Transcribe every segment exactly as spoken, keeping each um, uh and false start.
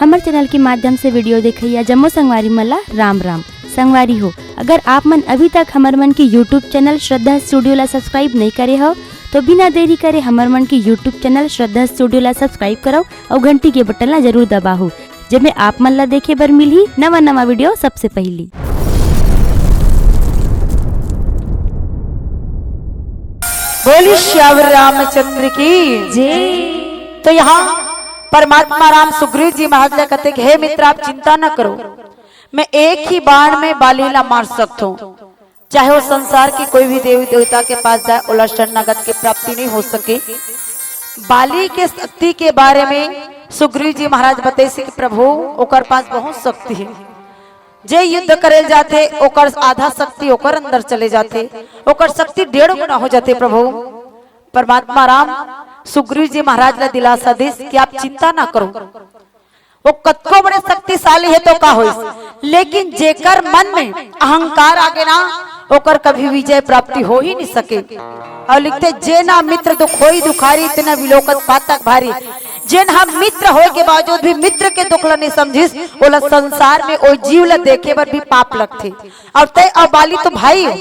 हमर चैनल के माध्यम से वीडियो देखइया जम्मो संगवारी मन ला राम राम। संगवारी हो, अगर आप मन अभी तक हमर मन के YouTube चैनल श्रद्धा स्टूडियो ला सब्सक्राइब नहीं करे हो, तो बिना देरी करे हमर मन के YouTube चैनल श्रद्धा स्टूडियो ला सब्सक्राइब करव अउ घंटी के बटन ला जरूर दबाहू, जेमे आप मन ला देखे बर मिलही नवा नवा वीडियो सबसे पहली। बोली श्यावर रामचंद्र की जय। तो यहाँ परमात्मा राम सुग्रीव जी महाराज ला कहते कि हे मित्र, आप चिंता न करो, मैं एक ही बाण में बाली ला मार सकता हूँ। चाहे वो संसार के कोई भी देवी देवता के पास जाए, ओला शरणागत के प्राप्ति नहीं हो सके। बाली के शक्ति के बारे में सुग्रीव जी महाराज बतैसे कि प्रभु, ओकर पास बहुत शक्ति है। जे युद्ध करे जाथे, ओकर आधा शक्ति ओकर अंदर चले जाथे, ओकर शक्ति डेढ़ गुना हो जाथे। प्रभु परमात्मा राम सुग्रीव जी महाराज ला दिलासा दिस कि आप चिंता ना करो, वो कतको बड़े शक्तिशाली है तो का होइस, लेकिन जेकर मन में अहंकार आगे ना, ओकर कभी विजय प्राप्ति हो ही नहीं सके। अउ लिखथे, जेन हा मित्र दुख होई दुखारी, तेन हा विलोकत पातक भारी। जेन हा मित्र होए के बावजूद भी मित्र के दुख ला नहीं समझिस, ओला संसार में ओ जीव ला देखे बर भी पाप लगथे। अउ तय अउ बाली तो भाई हो,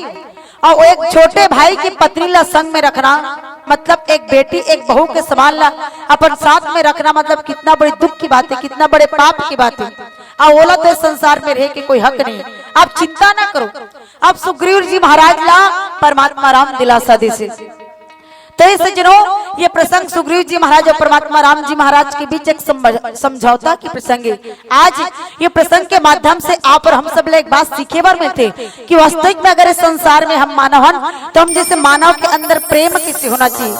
अउ एक छोटे भाई की पत्नी ला संग में रखना, मतलब एक बेटी एक बहू के समान ला अपन साथ में रखना, मतलब कितना बड़े दुख की बात है, कितना बड़े पाप की बात है। अउ ओला तो इस संसार में रहे के कोई हक नहीं। आप चिंता ना करो। अब सुग्रीव जी महाराज ला परमात्मा राम दिलासा देसे। तो ये सज्जनों, ये प्रसंग सुग्रीव जी महाराज और परमात्मा राम जी महाराज के बीच एक संभ-, समझौता की प्रसंग है। आज ये प्रसंग के माध्यम से आप और हम सब ला एक बात सीखे बर मिलथे कि वास्तविक में अगर इस संसार में हम मानव हन, तो हम जैसे मानव के अंदर प्रेम कैसे होना चाहिए,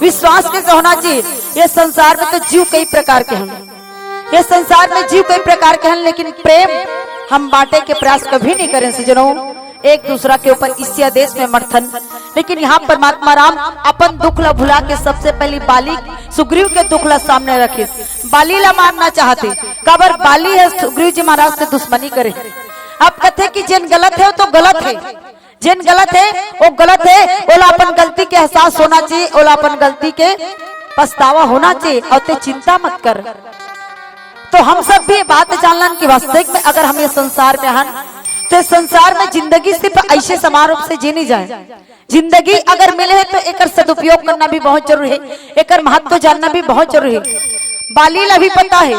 विश्वास कैसे होना चाहिए। ये संसार में तो जीव कई प्रकार के हन, ये संसार में जीव कई प्रकार के हन, लेकिन प्रेम हम बांटे के प्रयास कभी नहीं करें सज्जनों। एक दूसरा के ऊपर ईर्ष्या द्वेष में मरथन, लेकिन यहाँ परमात्मा राम अपन दुख ला भुला के सबसे पहली बाली सुग्रीव के दुख ला सामने रखे। बाली ला मारना चाहते, काबर बाली हे सुग्रीव जी महाराज से दुश्मनी करे। अब कथे कि जेन गलत हे, वो तो गलत हे, जेन गलत हे, वो गलत हे, ओला अपन गलती के एहसास होना चाहिए, ओला अपन गलती के पछतावा होना चाहिए, अउ ते चिंता मत कर। तो हम सब भी ये बात जानलन कि वास्तविक में अगर हम ये संसार में हन, तो ये संसार में जिंदगी सिर्फ ऐसे समान रूप से जी नहीं जाए। जिंदगी अगर मिले है तो एकर सदुपयोग करना भी बहुत जरूरी है, एकर महत्व जानना भी बहुत जरूरी है। बाली ला भी पता है,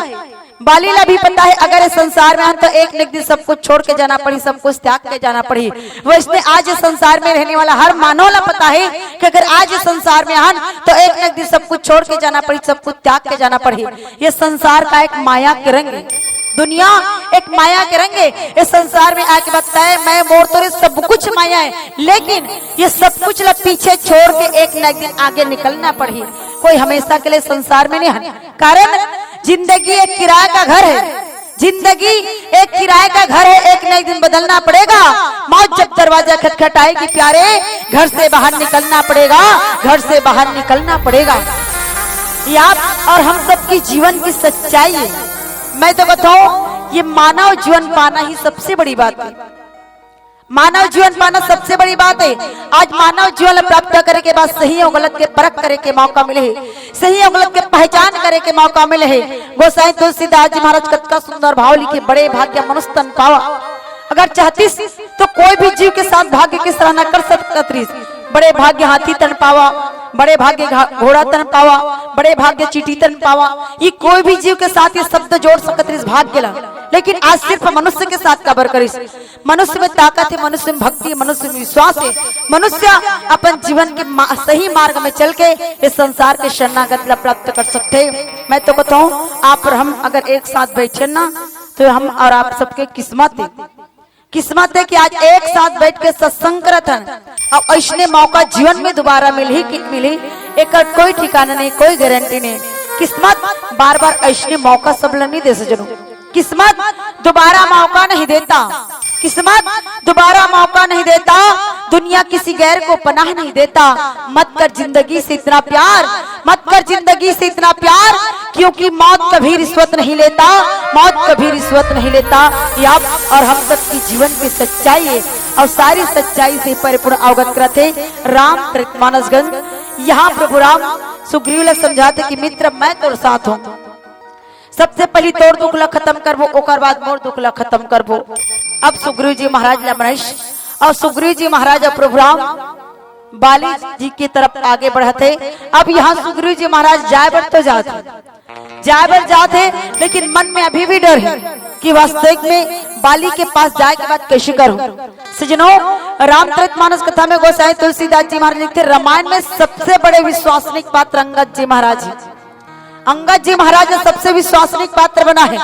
बाली ला भी पता है, अगर इस संसार में हन तो एक न एक दिन सब कुछ छोड़ के जाना पड़ी, सब कुछ त्याग के जाना पड़ी। वैसने आज इस संसार में रहने वाला हर मानव ला पता है कि अगर आज इस संसार में हन तो एक न एक दिन सब कुछ छोड़ के जाना पड़ी, सब कुछ त्याग के जाना पड़ी। ये संसार का एक माया के रंग है, दुनिया एक माया के रंग है। इस संसार में आके बताए, मैं मोर तोरे सब कुछ माया है, लेकिन ये सब कुछ ला पीछे छोड़ के एक न एक दिन आगे निकलना पड़ी। कोई हमेशा के लिए संसार में नहीं हन। कारण जिंदगी एक किराए का घर है, जिंदगी एक किराए का घर है, एक न एक दिन बदलना पड़ेगा। मौत जब दरवाजा खटखटाएगी प्यारे, घर से बाहर निकलना पड़ेगा, घर से बाहर निकलना पड़ेगा। ये आप और हम सबकी जीवन की सच्चाई है। मैं तो बताऊं, ये मानव जीवन पाना ही सबसे बड़ी बात है। मानव जीवन पाना सबसे बड़ी बात है। आज मानव जीवन ला प्राप्त करे के बाद सही अउ गलत के परख करे के मौका मिले हे, सही अउ गलत के पहचान करे के मौका मिले हे। गोसाई तुलसीदास जी महाराज कतका सुंदर भाव लिखे, बड़े भाग्य मनुष्य तन पावा। अगर चाहतिस तो कोई भी जीव के साथ भाग्य की सराहना कर सकत रहिस। बड़े भाग्य हाथी तन पावा, बड़े भाग्य घा-, घोड़ा तन पावा, बड़े भाग्य चींटी तन पावा, ये कोई भी जीव के साथ ये शब्द जोड़ सकत रहिस भाग्य ला, लेकिन आज सिर्फ मनुष्य के साथ काबर करिस। मनुष्य में ताकत है, मनुष्य में भक्ति है, मनुष्य में विश्वास है। मनुष्य अपन जीवन के मा-, सही मार्ग में चल के इस संसार के शरणागत ला प्राप्त कर सकते हैं। मैं तो कहता हूँ, आप और हम अगर एक साथ बैठे ना, तो हम और आप सबके किस्मत है, किस्मत है कि आज एक साथ बैठ के सत्संग करत हन। अब ऐसने मौका जीवन में दोबारा मिलही कि मिलही, एकर कोई ठिकाना नहीं, कोई गारंटी नहीं। किस्मत बार बार ऐसने मौका सब ला नहीं दे सजनो। किस्मत दोबारा मौका नहीं देता, किस्मत दोबारा मौका नहीं देता, दुनिया किसी गैर को पनाह नहीं देता। मत कर जिंदगी से इतना प्यार, मत कर जिंदगी से इतना प्यार, क्योंकि मौत कभी रिश्वत नहीं लेता, मौत कभी रिश्वत नहीं लेता। ये आप और हम सब की जीवन की सच्चाई है। और सारी सच्चाई से परिपूर्ण अवगत करत हे रामचरित मानस गंज। यहाँ प्रभु राम सुग्रीव ला समझाथे कि मित्र, मैं तोर साथ हूँ, सबसे पहली तोर दुख ला खतम करबो, ओकर बाद मोर दुख ला खतम करबो। अब सुग्रीव जी महाराज ला मनाइस अउ सुग्रीव जी महाराज अउ प्रभु राम बाली जी की तरफ आगे बढ़त हे। अब यहाँ सुग्रीव जी महाराज जाए बर तो जात हे, जाए बर जात हे, लेकिन मन में अभी भी डर हे कि वास्तविक में बाली के पास जाए के बाद कैसे करूं। सजनों, रामचरितमानस कथा में गोसाई तुलसीदास जी महाराज लिखथे, रामायण में सबसे बड़े विश्वसनीय पात्र अंगद जी महाराज हे। अंगद जी महाराज सबसे विश्वसनीय पात्र बना हे।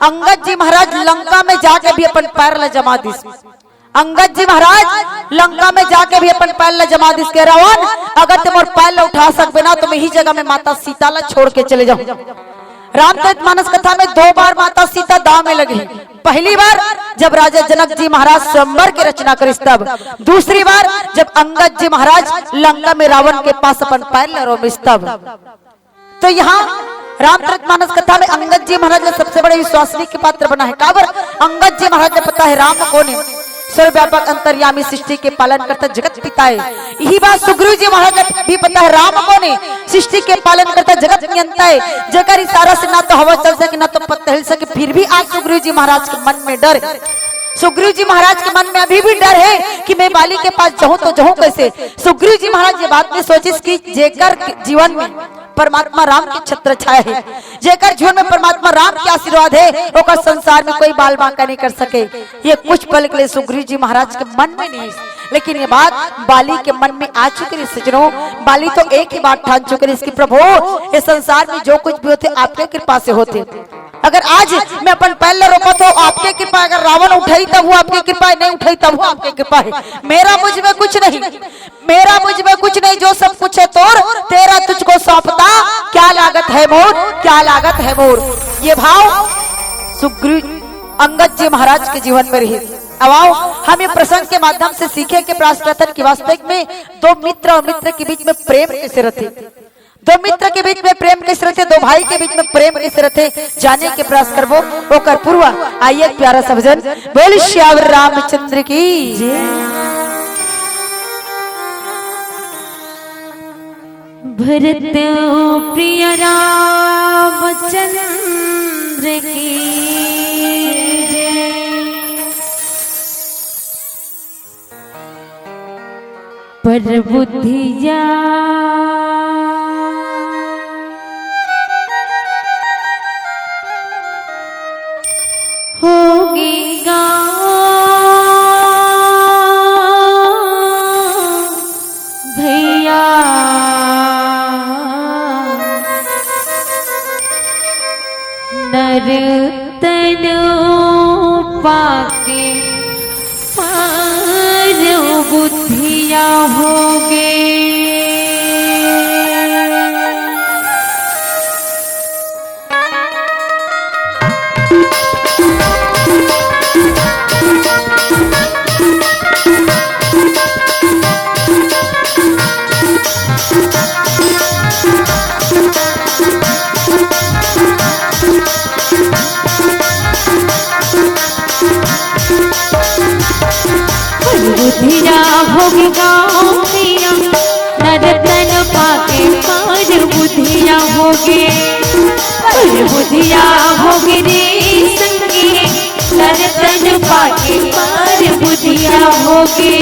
अंगद जी महाराज लंका में जाके भी अपन पैर ला जमा दिस। अंगद जी महाराज लंका में जाके भी अपन पैर ला जमा दिस के, "रावण, अगर ते मोर पैर ला उठा सकबे ना, तो मैं इही जगह में माता सीता ला छोड़ के चले जाहूं।" रामचरितमानस कथा में दो बार माता सीता दांव में लगे। पहली बार जब राजा जनक जी महाराज स्वयंवर के रचना करिस तब, दूसरी बार जब अंगद जी महाराज लंका में रावण के पास अपन पैर ला रोमिस तब। तो यहाँ रामचरितमानस कथा में अंगद जी महाराज ला सबसे बड़े विश्वसनीय के पात्र बना हे। काबर? अंगद जी महाराज ला पता हे राम कोन हे, सर्वव्यापक अंतर्यामी सृष्टि के पालन करता जगत पिता हे। इही बात सुग्रीव जी महाराज ला भी पता हे राम कोन हे, सृष्टि के पालन करता जगत नियंता हे, जेकर इशारा से ना तो हवा चल सके ना तो पत्ता हिल सके, फिर भी आज सुग्रीव जी महाराज के मन में डर हे। सुग्रीव जी महाराज के मन में अभी भी डर हे कि मैं बाली के पास जाहूं तो जाहूं कैसे। सुग्रीव जी महाराज ये बात नहीं सोचिस कि जेकर जीवन में परमात्मा राम के छत्र छाया हे, जेकर जीवन में परमात्मा राम के आशीर्वाद हे, ओकर संसार में कोई बाल बांका नहीं कर सके। ये कुछ पल के लिए सुग्रीव जी महाराज के मन में नहीं, लेकिन ये बात बाली के मन में आ चुके रहिस सजनों। बाली तो एक ही बात ठान चुके रहिस कि प्रभु, ये संसार में जो कुछ भी होथे आपके कृपा से होथे। अगर आज मैं अपन पैर ला रोपत हों आपके कृपा, अगर रावण उठाही तभो आपके कृपा हे, नहीं उठाही तभो आपके कृपा हे, मेरा मुझ में कुछ नहीं, मेरा मुझ में कुछ नहीं, जो सब कुछ है तोर, तेरा तुझको सौंपता, क्या लागत है मोर, क्या लागत है मोर। ये भाव सुग्रीव अंगद जी महाराज के जीवन में रहिस। अब आओ, हम ये प्रसंग के माध्यम से सीखे के प्रयास करथन कि वास्तविक में दो मित्र अउ मित्र के बीच में प्रेम कैसे रहिथे, दो मित्र के बीच में प्रेम कैसे रहिथे, दो भाई के बीच में प्रेम कैसे रहिथे, जाने के प्रयास करबो। ओकर पूर्व आइए प्यारा सा भजन, बोल सियावर रामचंद्र की जय। भरत प्रिय रामचंद्र की जय। पर बुधिया होगे गाँव भैया, नर तन पाके पार बुधिया होगे। पर बुधिया होगे गाँव भैया, नर तन पाके पार बुधिया होगे। पर बुधिया होगे रे संगी, नर तन पाके पार बुधिया होगे।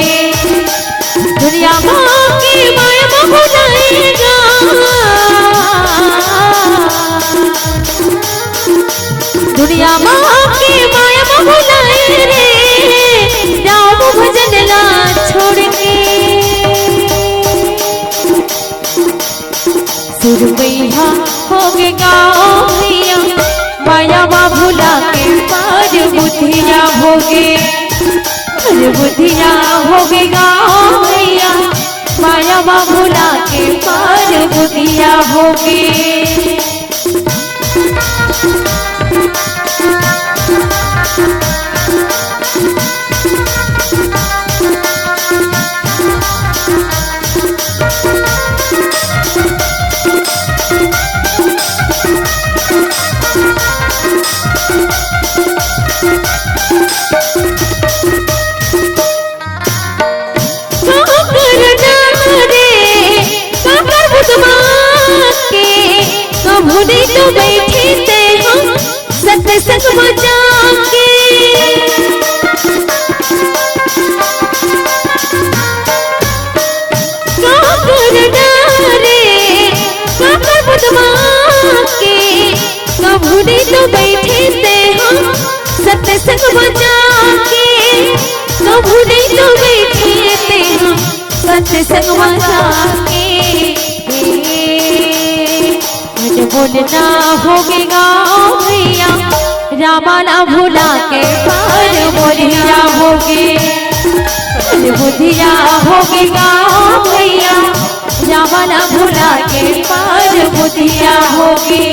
दुनिया माँ के माया मा भुलाए गा, दुनिया माँ के माया मा भुलाए रे, राम भजन ला छोड़ के। सुरमैया होगे गाँव भैया, माया मा भुला के पार बुधिया होगे। अरे बुधिया होगे गाँव भैया, माया मा भुला के पार बुधिया होगे। का करना रे, का करबो तुमा के, संग बजा के। का करना रे, का करबो दबा के, कभू नहीं तो बैठे ते हम सत्संग बजा के, कभू नहीं तो बैठे ते हम सत्संग बजा के। अनमोल ना होगे गाँव भैया, रामा ला भुला के पार बुधिया होगे। पार बुधिया होगे गाँव भैया, रामा ला भुला के पार बुधिया होगे।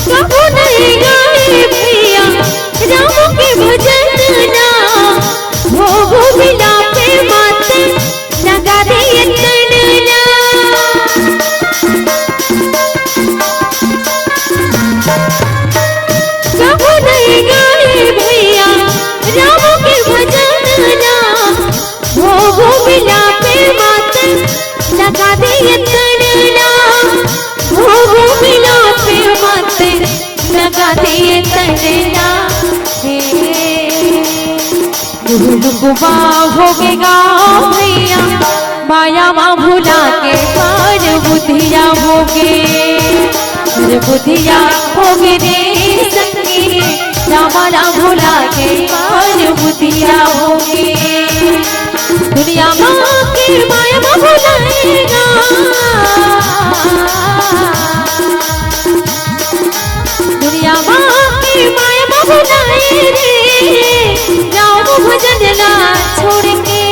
कभू नहीं गाए भैया राम के भजन ना, भोगो बिलापे मात लगा दे ये तन ना। कभू नहीं गाए भैया राम के भजन ना, भोगो बिलापे मात लगा दे ये तन ना, भोगो बिलापे मात लगा दे ये तन ना। हे। लुकवा होगे गाँव भैया, माया मा भुला के पार बुधिया होगे। पार बुधिया होगे रे संगी, रामा ला भुला के पार बुधिया होगे। दुनिया मा के माया मा भुलाएगा, दुनिया मा के माया मा भुलाए रे, राम भजन ला छोड़ के।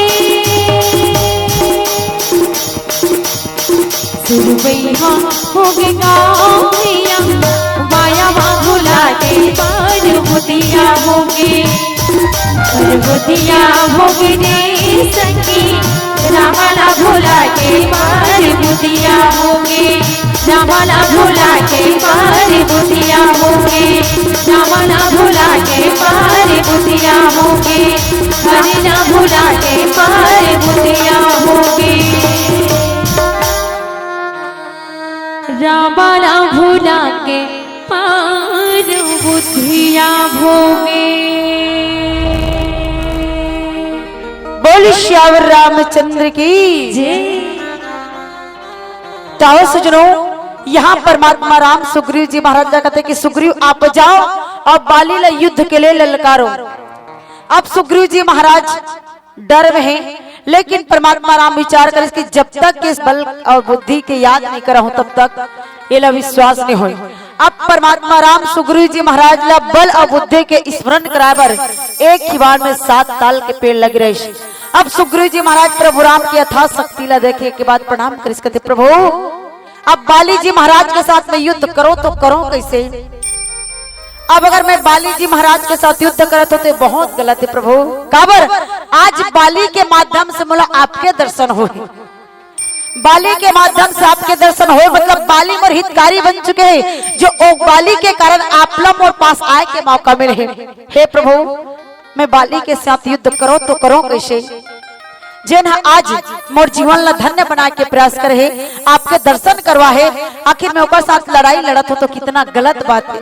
सुरवैया होगे गाँव भैया, माया मा भुला के पार बुधिया होगे। पार बुधिया होगे रे संगी, रामा ला भुला के पार बुधिया होगे। रामा ला भुला के पार बुधिया होगे। रामा ला भुला के पार बुधिया होगे। हरि ला भुला के पार बुधिया होगे। रामा ला भुला के पार बुधिया होगे। बोल सियावर रामचंद्र की। जय। तो आओ सजनों, यहाँ परमात्मा राम सुग्रीव जी महाराज ला कहते कि सुग्रीव आप जाओ और बाली ला युद्ध के लिए ललकारो। अब सुग्रीव जी महाराज डर में हे, लेकिन परमात्मा राम विचार करिस कि जब तक इस बल और बुद्धि के याद नहीं करहूं, तब तक एला विश्वास नहीं होय। अब परमात्मा राम सुग्रीव जी महाराज ला बल और बुद्धि के स्मरण कराए बर एक ही बार में सात ताल के पेड़ लग रहे। अब सुग्रीव जी महाराज प्रभु राम की यथाशक्ति ला देखे के बाद प्रणाम करिस, कहते, "प्रभु, अब बाली जी महाराज के साथ में युद्ध करो तो करो कैसे? अब अगर मैं बाली जी महाराज के साथ युद्ध करत हो तो बहुत गलत है प्रभु। काबर? आज बाली के माध्यम से मोला आपके दर्शन होए, बाली के माध्यम से आपके दर्शन होए, मतलब बाली मोर हितकारी बन चुके हैं, जो ओ बाली के कारण आप ला मोर पास आए के मौका मिले है। हे प्रभु, मैं बाली के साथ युद्ध करो तो करो कैसे?" जेन ह आज मोर जीवन ला धन्य बनाए के प्रयास करे हे, आपके दर्शन करवा हे, आखिर में ओकर साथ लड़ाई लड़त हो तो कितना गलत बात है।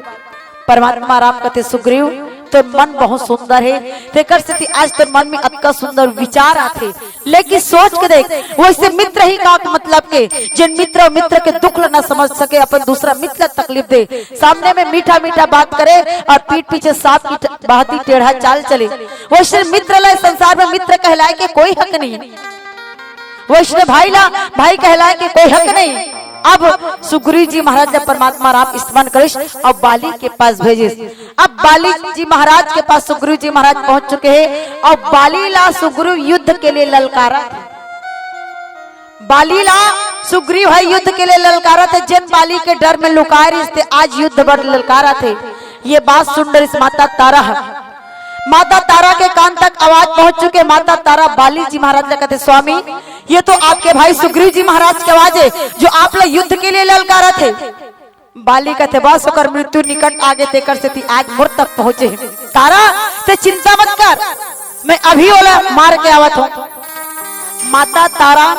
परमात्मा राम कहते, "सुग्रीव, तोर मन बहुत सुंदर है, तेकर सेती आज तोर मन में अतका सुंदर विचार आथे, लेकिन सोच के देख, वैसे मित्र ही का मतलब के, जेन मित्र और मित्र के दुख ला ना समझ सके, अपन दूसरा मित्र ला तकलीफ दे, सामने में मीठा मीठा बात करे और पीठ पीछे सांप की ट-, बहती टेढ़ा चाल चले, वैसे मित्र ला संसार में मित्र कहलाए के कोई हक नहीं है, वैसे भाई ला भाई कहलाए के कोई हक नहीं।" अब सुग्रीव जी महाराज ला परमात्मा राम स्मरण करिस और बाली के पास भेजिस। अब बाली जी महाराज के पास सुग्रीव जी महाराज पहुंच चुके हैं और बाली ला सुग्रीव युद्ध के लिए ललकारत हे। बाली ला सुग्रीव ह युद्ध के लिए ललकारत हे, जेन बाली के डर में लुकाए रहिस ते आज युद्ध बर ललकारत हे। ये बात सुन डरिस माता तारा ह। माता तारा के कान तक आवाज पहुंच चुके। माता तारा बाली जी महाराज ला कथे, स्वामी, ये तो आपके भाई सुग्रीव जी महाराज के आवाज है, जो आप ला युद्ध के लिए ललकारत है। बाली कथे, बस ओकर मृत्यु निकट आगे, तेकर सेती आज मोर तक पहुंचे हे। तारा, ते चिंता मत कर, मैं अभी ओला मार के आवत हूँ। माता तारा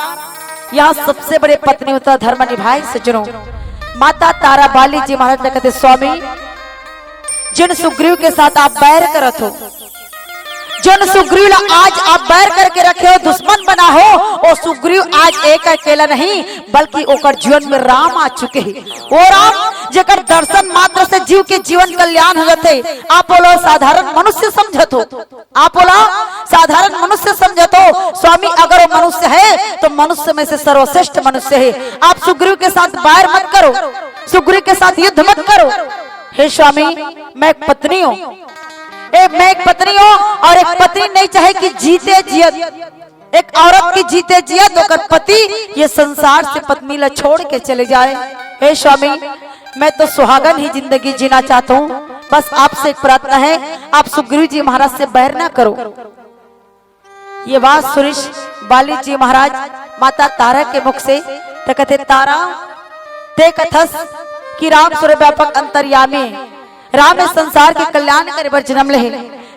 यहाँ सबसे बड़े पत्नी होता धर्म निभाए सजनों। माता तारा बाली जी महाराज ला कथे, स्वामी, जिन सुग्रीव के साथ आप बैर करत हो, जन सुग्रीव ला आज आप बैर करके रखे हो, दुश्मन बना हो, ओ सुग्रीव आज एक अकेला नहीं, बल्कि ओकर जीवन में राम आ चुके हैं। वो राम जेकर दर्शन मात्र से जीव के जीवन कल्याण हो जाते। आप ओला साधारण मनुष्य समझत हो, आप ओला साधारण मनुष्य समझत हो। स्वामी, अगर वो मनुष्य है तो मनुष्य में से सर्वश्रेष्ठ मनुष्य है। आप सुग्रीव के साथ बैर मत करो, सुग्रीव के साथ युद्ध मत करो। हे स्वामी, मैं एक पत्नी हूँ, ए, मैं एक पत्नी हूँ और एक पत्नी नहीं चाहे कि जीते जियत, एक औरत की जीते जियत ओकर पति ये संसार से पत्नी ला छोड़ के चले जाए। हे स्वामी, मैं तो सुहागन ही जिंदगी जीना चाहता हूँ। बस आपसे एक प्रार्थना है, आप सुग्रीव जी महाराज से बैर ना करो। ये बात सुनिस बाली जी महाराज माता तारा के मुख से, त कथे, तारा, ते कथस कि राम सर्वव्यापक अंतर्यामी, राम इस संसार के कल्याण करे बर जन्म ले हे।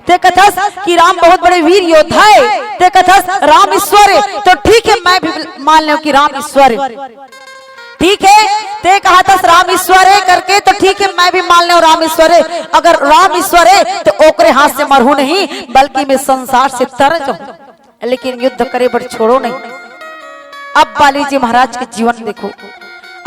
ते कथस कि राम बहुत बड़े वीर योद्धा है, ते कथस राम ईश्वर है, तो ठीक है, मैं भी मान लेव कि राम ईश्वर है। ठीक है, ते कहतस राम ईश्वर है करके, तो ठीक है, मैं भी मान लेव राम ईश्वर है। अगर राम ईश्वर है तो ओकरे हाथ से मरहूं नहीं, बल्कि मैं संसार से तर जाहूं, लेकिन युद्ध करे बर छोड़ो नहीं। अब बाली जी महाराज के जीवन देखो,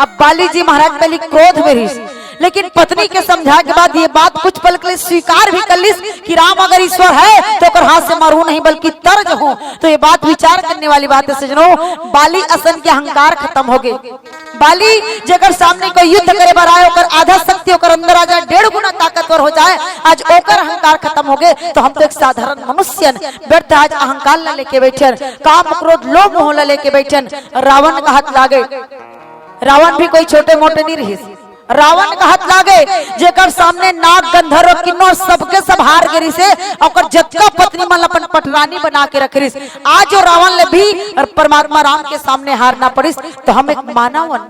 अब बाली जी महाराज पहले क्रोध में रहिस, लेकिन पत्नी के समझा के बाद ये बात कुछ पल के लिए स्वीकार भी कर लिस कि राम अगर ईश्वर है तो ओकर हाथ से मरहूं नहीं, बल्कि तर जाहूं। तो ये बात विचार करने वाली बात है सजनों। बाली असन के अहंकार खत्म हो गए। बाली जेकर सामने कोई युद्ध करे बर आए, ओकर आधा शक्ति ओकर अंदर आ जाए, डेढ़ गुना ताकतवर हो जाए, आज ओकर अहंकार खत्म हो गए, तो हम तो एक साधारण मनुष्य हन। व्यर्थ आज अहंकार ला लेके बैठे हन, काम, क्रोध, लोभ, मोह ला लेके बैठे हन। रावण कहत लागे, रावण भी कोई छोटे मोटे नहीं रहिस। रावण कहत लागे, जेकर सामने नाग, गंधर्व, किन्नर सबके सब हार गे रिहिसे, ओकर जतका पत्नी मन ला अपन पटरानी बना के रखे रिहिस। आज वो रावण ले भी परमात्मा राम के सामने हारना पड़िस, तो हम एक मानव हन।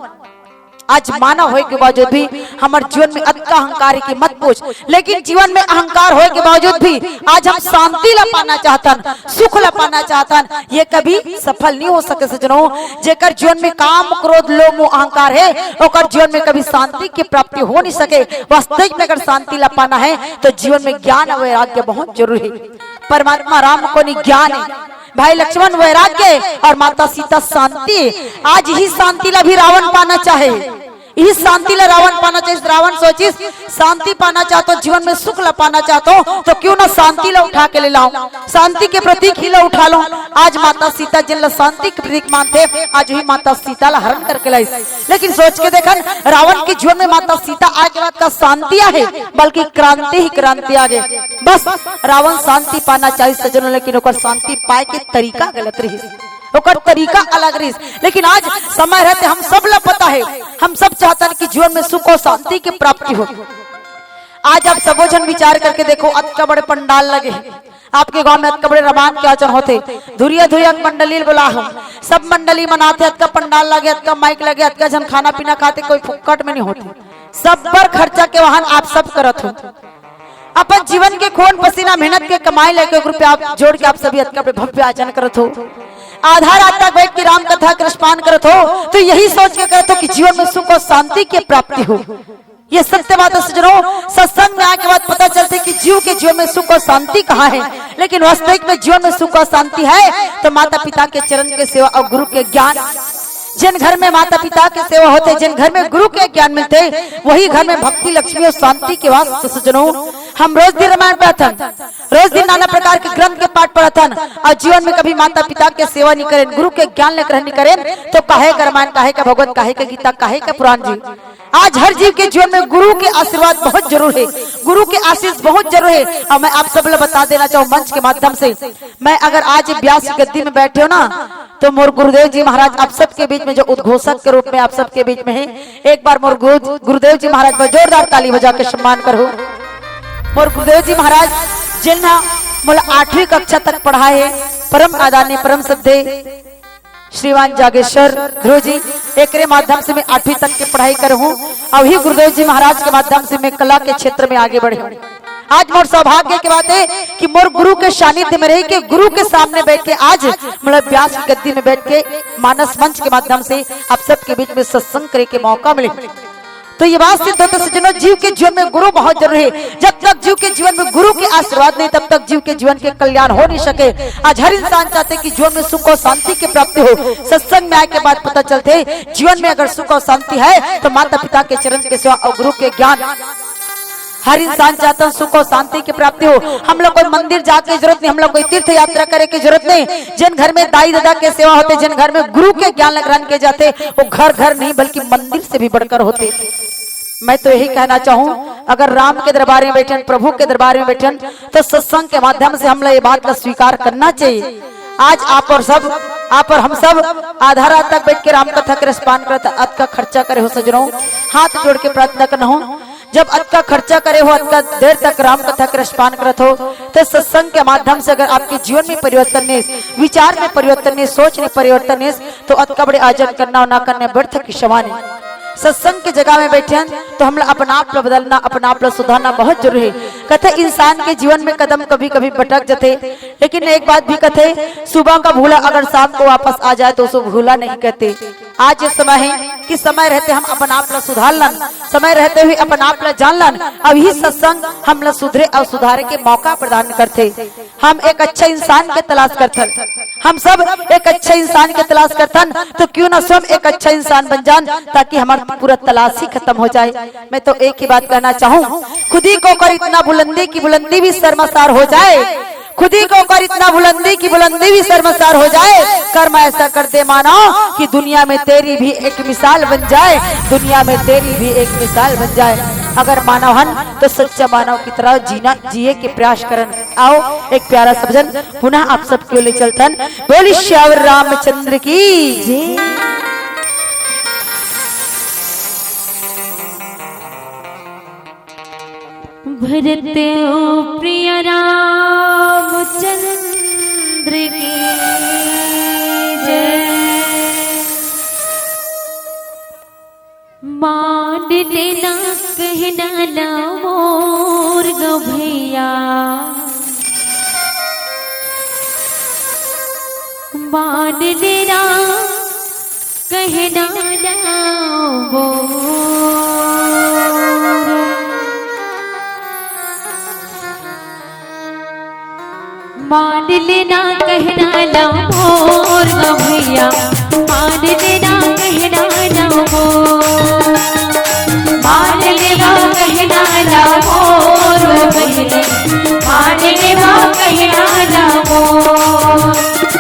आज मानव होए के बावजूद भी हमर जीवन में अतका अहंकार है कि मत पूछ। लेकिन जीवन में अहंकार होए के बावजूद भी आज हम शांति ला पाना चाहतन, सुख ला पाना चाहतन, ये कभी सफल नहीं हो सके सजनों। जेकर जीवन में काम, क्रोध, लोभ, मोह, अहंकार है, ओकर जीवन में कभी शांति की प्राप्ति हो नहीं सके। वास्तविक में अगर शांति ला पाना है तो जीवन में ज्ञान और वैराग्य बहुत जरूरी है। परमात्मा राम कोनी ज्ञान है, भाई लक्ष्मण वैराग्य है और माता सीता शांति है। आज ही शांति ला भी रावण पाना चाहे, इही शांति ला रावण पाना चाहिस। रावण सोचिस, शांति पाना चाहत हों, जीवन में सुख ला पाना चाहत हों, तो क्यों ना शांति ला उठा के ले लाऊं, शांति के प्रतीक ही ला उठा लूं। आज माता सीता जिन ला शांति के प्रतीक मानथे, आज उही माता सीता ला हरण करके लाइस। लेकिन सोच के देखन, रावण के जीवन में माता सीता आए के बाद का शांति आहे, बल्कि क्रांति ही क्रांति आ गे। बस रावण शांति पाना चाहिस सज्जनों, लेकिन ओकर शांति पाए के तरीका गलत रहिस। ओकर तरीका अलग रहिस। लेकिन आज समय रहते हम सब ला पता है, हम सब चाहतन कि जीवन में सुख और शांति की प्राप्ति हो। आज आप सबो झन विचार करके देखो, अतका बड़े पंडाल लगे हे, आपके गांव में अतका बड़े रामायण के आयोजन होथे, धुरिया धुरिया के मंडली ल बोला हो, सब मंडली मन आथे, अतका पंडाल लगे, अतका माइक लगे, अतका झन खाना पीना खाथे, कोई फुक्कट में नहीं होथे, सब बर खर्चा के वहन आप सब करत हो। अपन जीवन के खून पसीना मेहनत के कमाई लेके एक रुपया आप जोड़ के आप सभी अतका बड़े भव्य आयोजन करत हो। आधा रात तक बैठ के राम कथा कृष्णपान करत हो, तो यही सोच के करत हो कि जीवन में सुख और शांति की प्राप्ति हो। ये सत्य बात है सज्जनों, सत्संग में आके बाद पता चलते कि जीव के जीवन में सुख और शांति कहाँ है, लेकिन वास्तविक में जीवन में सुख और शांति है तो माता पिता के चरण के सेवा और गुरु के ज्ञान। जिन घर में माता पिता के सेवा होते, जिन घर में गुरु के ज्ञान मिलते, वही घर में भक्ति, लक्ष्मी और शांति के वास। तो सज्जनों, हम रोज दिन रामायण पढ़थन, रोज दिन नाना प्रकार के ग्रंथ के पाठ पढ़थन और जीवन में कभी माता पिता के सेवा नहीं करें, गुरु के ज्ञान लेकर नहीं करें, तो काहे का रामायण, काहे का भगवत, काहे का गीता, काहे का पुराण जी। आज हर जीव के जीवन में गुरु के आशीर्वाद बहुत जरूर है, गुरु के आशीष बहुत जरूर है। और मैं आप सब लोग बता देना चाहूँ मंच के माध्यम से, मैं अगर आज व्यास की गद्दी में बैठे हो ना, तो मोर गुरुदेव जी महाराज आप सबके बीच में जो उद्घोषक के रूप में आप सबके बीच में है, एक बार मोर गुरु-, गुरुदेव जी महाराज पर जोरदार ताली बजा के सम्मान करो। मोर गुरुदेव जी महाराज जेन ह मोला आठवीं कक्षा तक पढ़ाए हे, परम आदरणीय, परम श्रद्धेय श्रीमान जागेश्वर ध्रुव जी, एकरे माध्यम से मैं आठवीं तक के पढ़ाई करे हूँ। अउ ही गुरुदेव जी महाराज के माध्यम से मैं कला के क्षेत्र में आगे बढ़े हूँ। आज मोर सौभाग्य के बात हे कि मोर गुरु के सानिध्य में रहिके, गुरु के सामने बैठ के आज मोला व्यास की गद्दी में बैठ के मानस मंच के माध्यम से आप सबके बीच में सत्संग करे के मौका मिले। तो ये बात सिद्ध होथे सज्जनों, जीव के जीवन में गुरु बहुत जरूरी हे। जब तक जीव के जीवन में गुरु के आशीर्वाद नहीं, तब तक जीव के जीवन के कल्याण हो नहीं सके। आज हर इंसान चाहथे कि जीवन में सुख और शांति की प्राप्ति हो। सत्संग में आए के बाद पता चलथे, जीवन में अगर सुख और शांति हे तो माता पिता के चरण के सेवा और गुरु के ज्ञान। हर इंसान चाहथे सुख और शांति की प्राप्ति हो। हमला कोई मंदिर जाके जरूरत नहीं, हमला कोई तीर्थ यात्रा करे के जरूरत नहीं। जेन घर में दाई ददा के सेवा होथे, जेन घर में गुरु के ज्ञान ग्रहण किए जाथे, वो घर घर नहीं बल्कि मंदिर से भी बढ़कर होथे। मैं तो यही कहना चाहूँ, अगर राम के दरबार में बैठन, प्रभु के दरबार में बैठन, तो सत्संग के माध्यम से हमला ये बात ला स्वीकार करना चाहिए। आज आप और सब, आप और हम सब आधा रात तक बैठ के राम कथा के रसपान करत, अतका खर्चा करे हो सजनों, हाथ जोड़ के प्रार्थना करना हो। जब अतका खर्चा करे हो, अतका देर तक राम कथा के रसपान करत हो, तो सत्संग के माध्यम से अगर आपके जीवन में परिवर्तन नहीं, विचार में परिवर्तन नहीं, सोच में परिवर्तन नहीं, तो अतका बड़े आयोजन करना और ना करना व्यर्थ के समान हे। सत्संग के जगह में बैठे हन तो हमला अपन आप ला बदलना, अपन आप ला सुधारना बहुत जरूरी हे। कथे इंसान के जीवन में कदम कभी कभी भटक जथे, लेकिन एक बात भी कथे, सुबह का भूला अगर शाम को वापस आ जाए तो उसको भूला नहीं कहते। आज ये समय हे कि समय रहते हम अपन आप ला सुधार लन, समय रहते हुए अपन आप ला जान लन। अभी सत्संग हमला सुधरे और सुधारे के मौका प्रदान करथे। हम एक अच्छा इंसान के तलाश करथन, हम सब एक अच्छा इंसान के तलाश करथन, तो क्यों ना स्वयं एक अच्छा इंसान बन जान, ताकि हमार पूरा तलाश ही खत्म हो जाए। मैं तो एक ही बात कहना चाहूँ, खुद ही को कर इतना बुलंदी कि बुलंदी भी शर्मसार हो जाए, खुद ही को कर इतना बुलंदी कि बुलंदी भी शर्मसार हो जाए। कर्म ऐसा कर दे मानव कि दुनिया में तेरी भी एक मिसाल बन जाए, दुनिया में तेरी भी एक मिसाल बन जाए। अगर मानव हन तो सच्चा मानव की तरह जीना, जिए के प्रयास करन। आओ, एक प्यारा सा भजन पुनः आप सबके लिए चलथन। बोली सियावर रामचंद्र की जय। भरत ओ प्रिय रामचंद्र की जय। मान लेना कहना ना मोर ग भैया, मान लेना कहना ना मोर। मान लेना कहना ना मोर ग भैया, मान लेना कहना ना मोर। मान लेना कहना ना मोर बहिनी, मान लेना कहना ना मोर।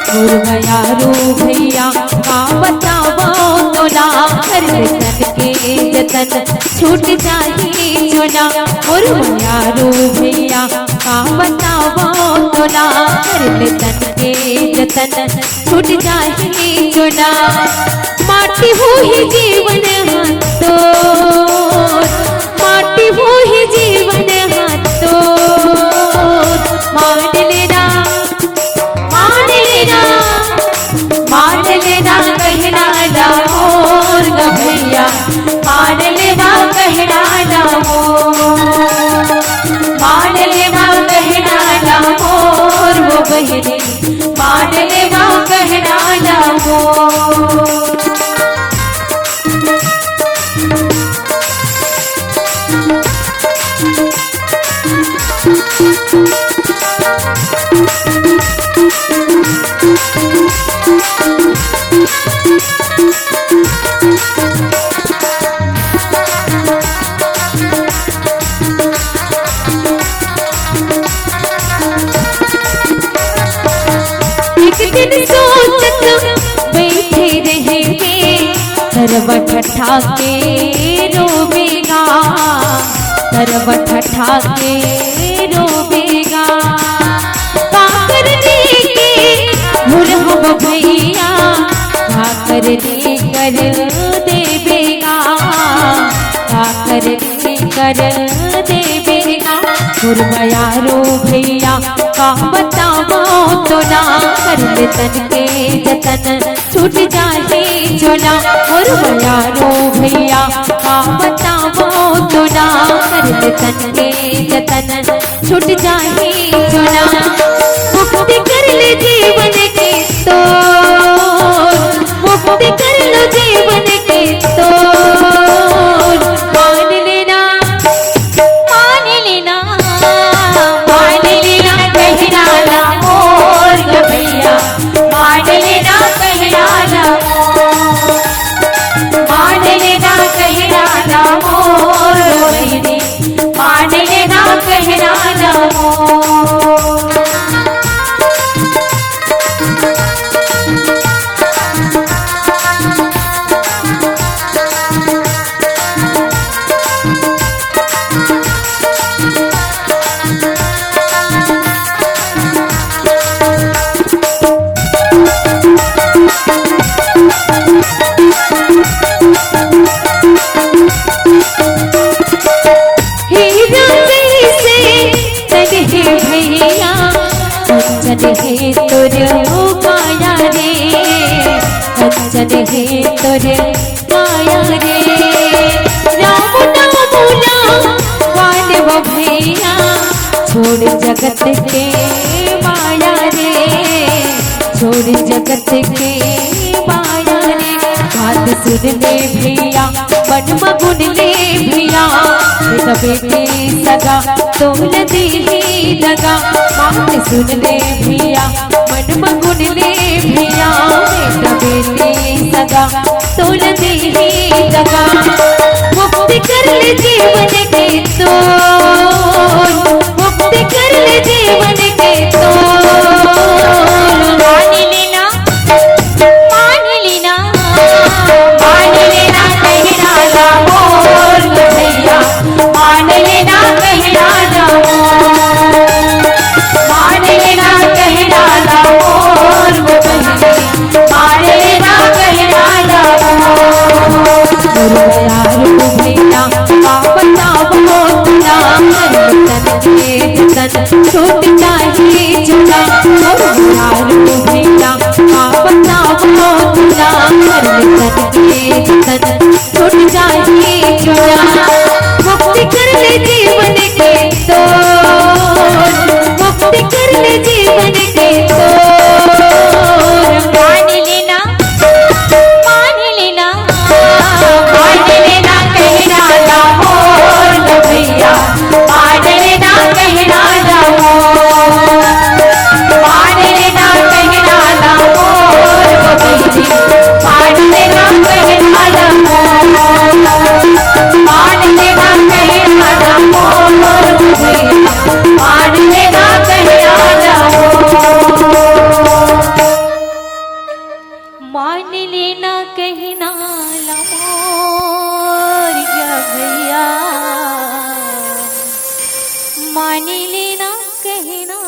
मोर मयारू भैया का बतावो तोला, कर तन के जतन छूट जाही चोला। मोर मयारू भैया का बतावो तोला, कर ले तन के जतन छूट जाही चोला। माटी होही जीवन हाथों, माटी होही जीवन हाथों। मान लेना, मान लेना, मान लेना कहना ना मोर ग भैया, मान लेना कहना ना मोर। मान लेना कहना ना मोर वो बहिनी, मान लेना कहना ना मोर। एक दिन सोचत बैठे रहे गे, करवा ठठा के रोवेगा, करवा ठठा के रोवेगा। का करने के भूल हम भैया, का करने कर देवेगा, का करने कर देवेगा। मोर मयारो भैया का बतावो तोला, कर ले तन के जतन छूट जाही जोला। मोर मयारो भैया का बतावो तोला, कर ले तन के जतन छूट जाही जोला। मुक्ति कर ले जीवन के तोर, मुक्ति कर ले जीवन के तोर। मान लेना, मान लेना, मान लेना कहना ना मोर भैया, मान लेना कहना ना मोर, मान लेना कहना ना मोर बहिनी, मान लेना कहना ना मोर। हीरा जैसे तन हे भैया, कंचन हे तोर काया रे, कंचन हे तोर काया रे। राम नाम भुला वाले वो भैया, छोड़ जगत के माया रे, छोड़ जगत के माया रे। बात सुन ले भैया, मन मगुन ले भैया, बेटा बेटी सगा तोल देही दगा। बात सुन ले भैया, मन मगुन ले भैया, बेटा बेटी सगा तोल देही दगा। मुक्ति कर ले जीवन के तोर, मुक्ति कर ले जीवन के तोर। मान लेना, मान लेना, मान लेना कहना ना मोर भैया, मान लेना कहना ना मोर, मान लेना कहना ना मोर बहिनी, मान लेना कहना ना मोर। मोर मयारो भैया, का बतावो तोला, तन के जतन छूट जाही जोला। मोर मयारो भैया, का बतावो तोला, तन के जतन छूट जाही जोला। मुक्ति कर ले जीवन के तोर, मुक्ति कर ले जीवन के तोर। मान लेना, मान लेना, मान लेना कहना ना मोर भैया, मान लेना कहना ना मोर, मान लेना कहना ना मोर बहिनी, मान लेना कहना ना मोर, मान लेना कहना ना मोर बहिनी, मान लेना कहना ना मोर। मान लेना कहना ला मोर या भैया, मान लेना कहना